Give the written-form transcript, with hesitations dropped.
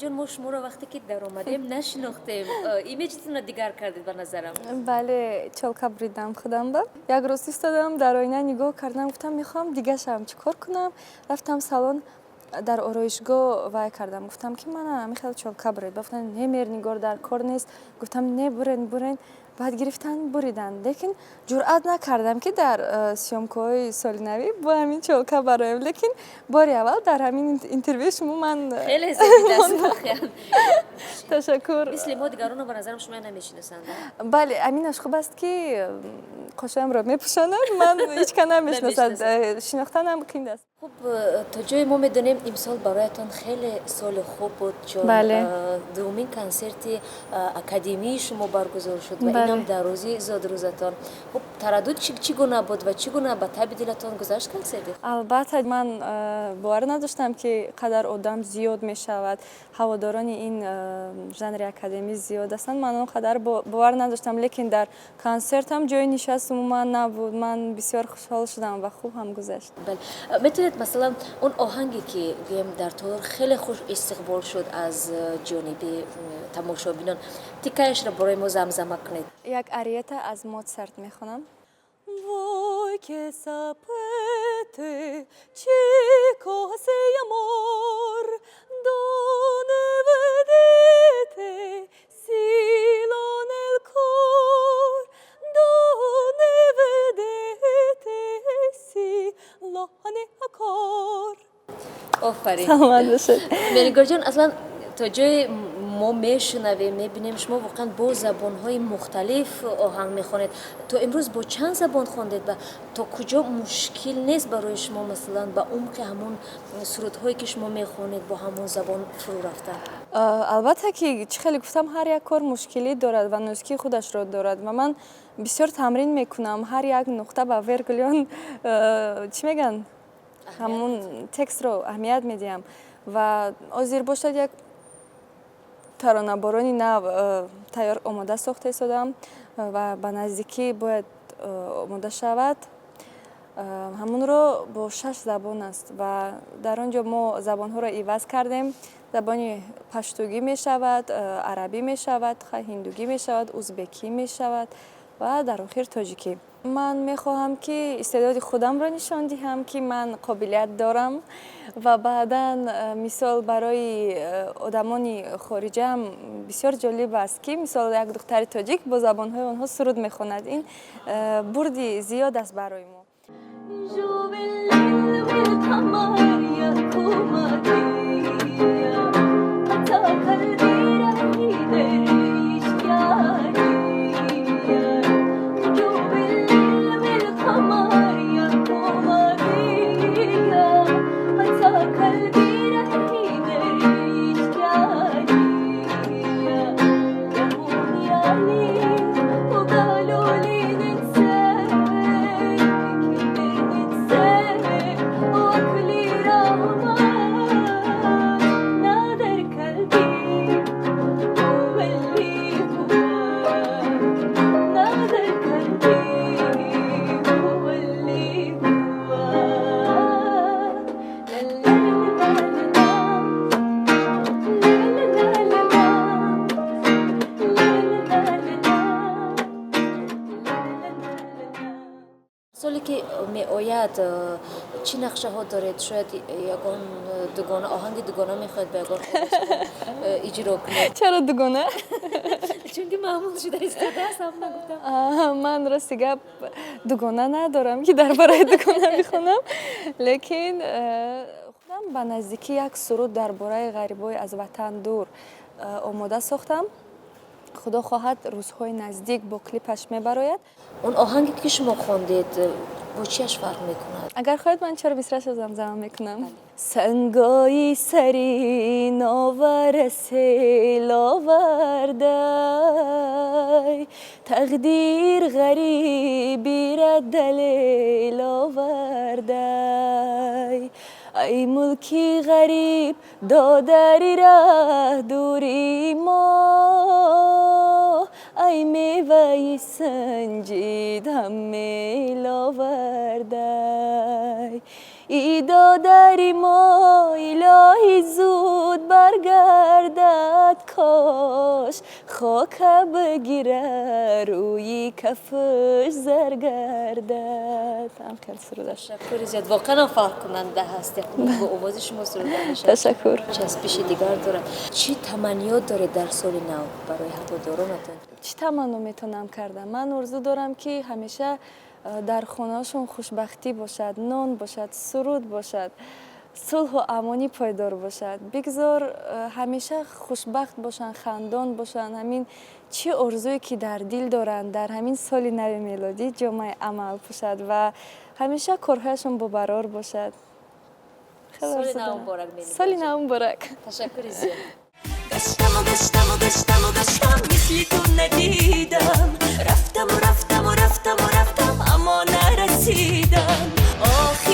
Ҷон, мо шуморо вақте ки даромадем, нашинохтем. Имиҷтонро дигар кардед, ба назарам. Бале, чолка буридам худамба. Як рӯз истодам, дар оина нигоҳ кардам, гуфтам, мехоҳам дига шавам, чӣ кор кунам? Рафтам салон, дар ороишгоҳ вай кардам, гуфтам, ки мана ҳамин чолка буред. Гуфтанд, не, Меҳрнигор, дар кор нест. Гуфтам, не, бурен, бурен. Баъд гирифтан, буриданд, лекин ҷуръат накардам, ки дар съёмкаҳои соли навӣ бо ҳамин чолка бароем. Лекин бори аввал дар ҳамин интервюи шумо ман Хеле зебидаст воқеан. Ташаккур. Мисли мо дигаронро, ба назарам, шумо намешиносанд. Бале, аминаш хуб аст, ки қошаамро мепӯшонад, ман ҳеҷ ка намешиносад, шинохтанам қиин аст. Хуб, то ҷое мо медонем, имсол бароятон хеле соли хуб буд, чун дуюмин консерти академии шумо баргузор шуд ва инам дар рӯзи зодрӯзатон. Хуб, тараддуд чӣ гуна буд ва чӣ гуна ба таби дилатон гузашт консерти? Албатта, ман бовар надоштам, ки қадар одам зиёд мешавад. Ҳаводорони ин жанри академӣ зиёд ҳастанд, ман он қадар бовар надоштам, лекин дар консертам ҷои нишаст умуман набуд. Ман бисёр хушҳол шудам ва хуб ҳам гузашт. Метавонед, масалан, он оҳанге, ки гӯем, дар толор хеле хуш истиқбол шуд аз ҷониби тамошобинон, тикаашро барои мо замзама кунед? Як ариета аз Моцарт мехонам. Voi che sapete che cos'è amor, donne, vedete sì-lo nel cor, donne, vedete sì-lo nel cor. Офарин. Саломат бошед. Меҳрнигорҷон, аслан то ҷое мо мешунавем, мебинем, шумо воқеан бо забонҳои мухталиф оҳанг мехонед. То имрӯз бо чанд забон хондед ва то куҷо мушкил нест барои шумо, масалан, ба умқи ҳамон сурудҳое, ки шумо мехонед, бо ҳамон забон фурӯ рафтан? Албатта, ки чӣ хеле гуфтам, ҳар як кор мушкилӣ дорад ва нозукии худашро дорад ва ман бисёр тамрин мекунам, ҳар як нуқта ба вергулён, чӣ мегӯянд, ҳамун текстро аҳамият медиҳам. Ва ҳозир бошад, як таронаборони нав тайёр, омода сохта истодам ва ба наздикӣ бояд омода шавад. Ҳамунро бо шаш забон аст ва дар он ҷо мо забонҳоро иваз кардем. Забони паштугӣ мешавад, арабӣ мешавад, ҳиндугӣ мешавад, узбекӣ мешавад ва дар охир тоҷикӣ. Ман мехоҳам, ки истеъдоди худамро нишон диҳам, ки ман қобилият дорам ва баъдан, мисол, барои одамони хориҷаам бисёр ҷолиб аст, ки, мисол, як духтари тоҷик бо забонҳои онҳо суруд мехонад. Ин бурди зиёд аст барои мо. نجوم الليل والقمر يا قمرية حتى قلبي رح يقدر يشكي عليا. نجوم الليل والقمر يا قمرية حتى قلبي رح يقدر يشكي عليا. لموني عليك وقالوا لي ننساك، كبر ننساك وكلي رغمان. نادر قلبي هو اللي هو، نادر قلبي هو اللي هو. لا لا لا لا لا لا لا لا لا لا. Соле ки меояд, чӣ нақшаҳо доред? Шояд ягон дугона, оҳанги дугона мехоҳед ба ягон иҷро кунед? Чаро дугона? Чунки маъмул шуда истодааст, ҳам нагуфтам. Ман, рости гап, дугона надорам, ки дар бораи дугона бихонам, лекин худам ба наздикӣ як суруд дар бораи ғарибои аз ватан дур омода сохтам. Худо хоҳад, рӯзҳои наздик бо клипаш мебарояд. Он оҳанге, ки шумо хондед, бо чиаш фарқ мекунад? Агар хоҳед, ман чор мисраашро замзама мекунам. Сангои сари новара сел овардай, тақдир ғарибира далел овардай. Ай мулки ғариб, додари раҳ дури мо, ай меваи санҷид ҳам мел овардай. И додари мо, илоҳӣ, зуд баргардад. Кош хока бигира, рӯи кафш зар гардад. Ҳам сурудаш. Ташаккури зиёд, воқеан фарқкунанда ҳаст, бо овози шумо суруда мешавад. Ташаккур. Часпиши дигар дорад. Чӣ таманниёт доред дар соли нав барои ҳаводоронатон? Чӣ таманно метавонам карда? Ман орзу дорам, ки ҳамеша дар хонаашон хушбахтӣ бошад, нон бошад, суруд бошад, сулҳу амонӣ пойдор бошад. Бигзор ҳамеша хушбахт бошанд, хандон бошанд. Ҳамин чӣ орзуе, ки дар дил доранд, дар ҳамин соли нави мелодӣ ҷомаи амал пӯшад ва ҳамеша корҳояшон бобарор бошад. Соли нав муборак. Соли нав муборак. Ташаккури зиёд. Гаштаму, гаштаму, гаштаму, гаштам, мисли ту надидам. Рафтаму, рафтаму, рафтаму, рафтам, аммо нарасидам. Охир.